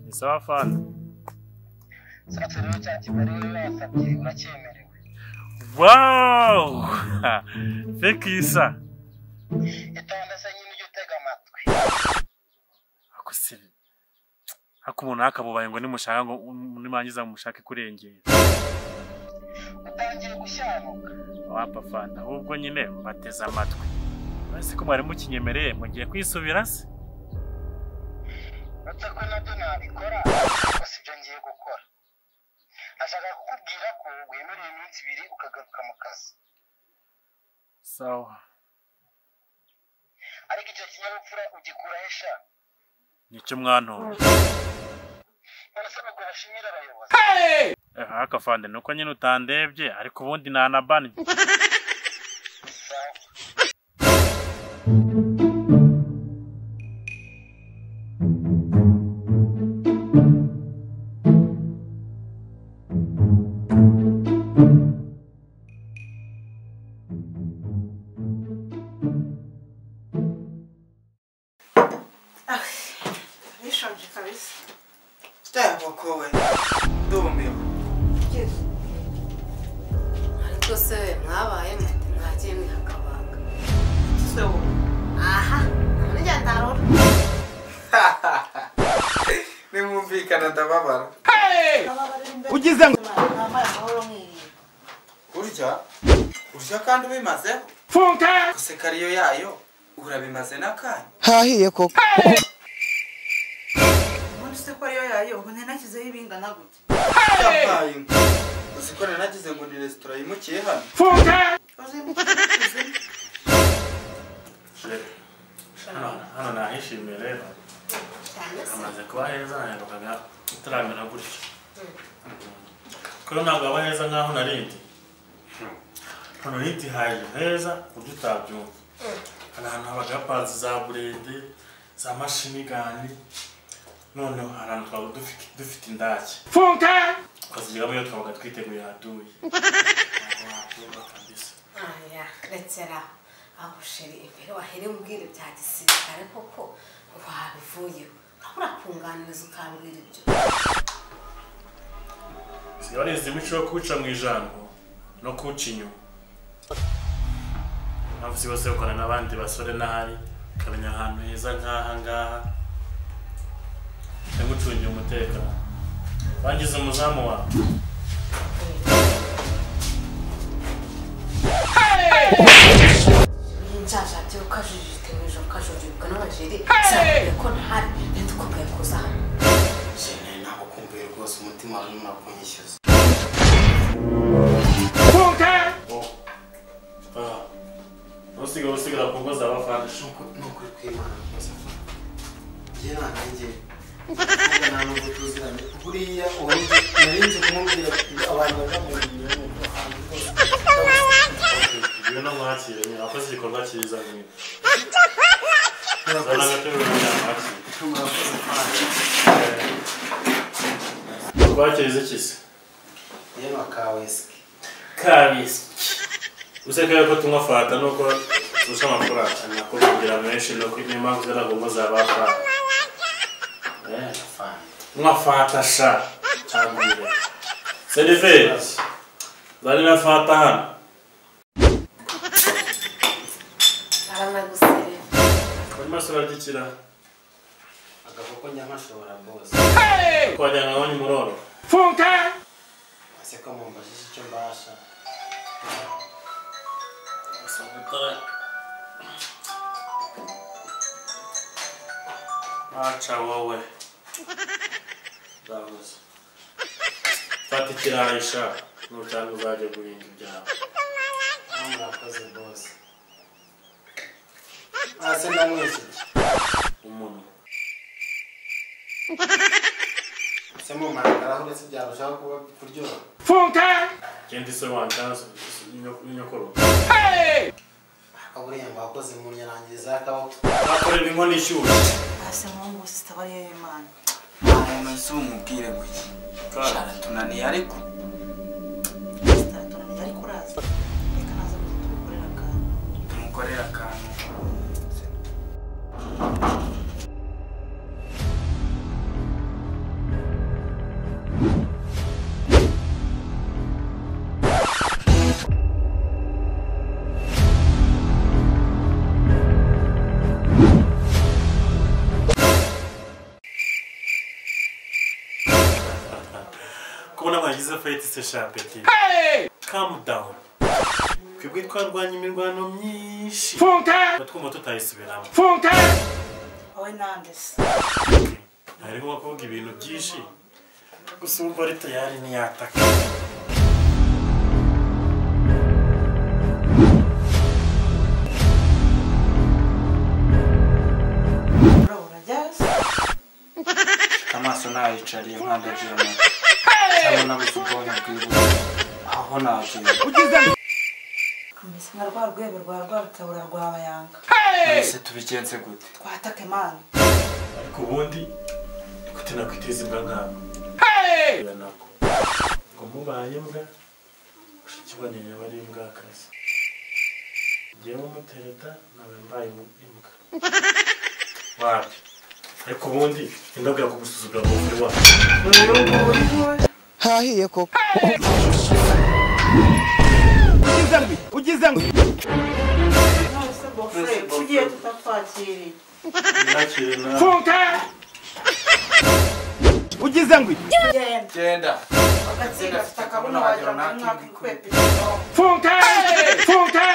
Sawa fana. Sasa rero cya kibari wasabye uracyemerewe. Wow! Thank you sir. Itonde se nyine ujye utega amatwi. Akuse. Hakumuntu akabubaye ngo nimushaka ngo nimangiza mushake kurengera. Utangiye gushyanuka. Wapa fana, ahubwo nyine mbateza amatwi. Basi ko mwari mukinyemereye mugiye kwisubira se? Uretse ko nabyo nabikora ariko sibyo ngiye gukora. Nashaka kukubwira ko wemerewe iminsi ibiri ukagaruka mu kazi. Sawa. Ariko icyo kinyabupfura ugikura he sha? Nicyo mwantoye. None se ubwo bashimira abayobozi? Aka fande nuko nyine utandebye ariko ubundi nanabanye. Sawa. Nishonje kabisa. Kowe ndumiwe. Ariko se mwabaye mute mwagiye mwihakabanga. Se wowe. Aha, none njya ndarora. Nimwumvikana ndababara. Ugize ngo namara amahoro mwiriye. Urya? Urya kandi ubimazeho? Funka! Guseka ariyo yayo urabimaze n'akanya. Hahiye koko. Ubundi se ko ariyo yayo ubu nanakizeho ibingana gute? Yampaye inka. Uzi ko nanagize ngo ni resitora yimukiye hano. Funka! Hano nahishimiye rero. Amaze kuba heza naherukaga utaramera gutya. Kuri ntabwo aba heza nkaho narindi. Hano nitihaye heza ku buryo utabyumva. Hari ahantu habaga hapanze za burende, za mashinigani. Noneho hari ahantu twaba dufite indake. Funka! Tukazigiramo iyo twabaga twiteguye haduye. Ntabwo wabyumva kabisa. Aya, rekera aho sheri imbere wahere umbwira ibya gisirikare koko wabivuyeho. Urabura kunganiriza ukambwira ibyo. Sigaye warize imico yo kuca mu ijambo no kuca inyuma. Mpamvu si bose gukorana n'abandi basore n'ahari ukamenya ahantu heza nk'aha ngaha. Ndagucungira umutekano. Bangize umuzamu wawe. Njaja byo ukajijite mu ijoro ukajujubwa n'abajeri. Sinakubwiye ko ntahari ntitukubwiye kuza hano. Jene nagukumbuye rwose umutima warimo kunyishyuza. Funka! Usiga usigara ku ngo z'abafana. Nukuri kw'Imana rwose afana. Njye nta nta nubwo tuziranye. Buriya ubundi nari nzi kumubwira abantu bazamugira ngo ahantu rwose. Ngwino mwakire nyine wakoze igikorwa cyiza nyine. Zana agatebe mwakire. Murakoze afana. Twakirize iki se? Yewe ka whisky. Ka whisky. Useka ko tunywa fanta nuko turusha amafaranga nakubwira menshi no kuri impamvu z'abagomba z'abafana. Nywa fanta sha cyangwa seriveri zari na fanta hano. Aranaguserera. Urimo se uragikira? Agakoko nyamashobora bose. Twajyana nawe ni muroro. Funka! Ese ko mumbajije icyo mbasha. Aca wowe. Ndavuze. Fata ikirayi sha nucyangwa uzajya guhinga ibyawe. Murakoze bose. Ase ndamwese iki? Umunwa. Se mumaragaraho uretse byarushaho kuba kuryoha. Funka! Genda ise wanjye nyokuru. Akaburiya ngo wakoze mu nyarangiza akaboko. Bakorera inkono ishyushye. Ase nkungu sitaba ariyo y'Imana. Nta muntu umubwire ngo iki. Shara tunaniye ariko. Sitara tunaniye ariko uraza. Fight se sha petit. Calm down. Twebwe twarwanya imirwano myinshi. Twumva tutayisubiramo. Wowe nande se? Hari nko kuvuga ibintu byinshi. Gusa urumva ari tayari ntiyataka. Amaso nayicariye nkandagira amata cyangwa nabuze ubwonko bwibuka aho nagiye. Ameze nka rwa rwego rwa rwarutabura rwa bayanga. Ese tubigenze gute? Twatake mani. Ariko ubundi gute nakwiteza imbwa nkawe? Nako ngo mubaye imbwa mushiki wanjye yaba ari imbwa akazi. Njyewe umutereta nawe mbaye imbwa. Wapi? Ariko ubundi indabyo yakugusuzugura ngo uri wapi? Hahiye koko. Ugize ngo None se bofure ugiye tutatwakiriye. Nakire nawe. Ugize ngo Genda. Genda. Agatsinda afite akabuno wagira ngo ni nk'akikwepe. Funka! Funka!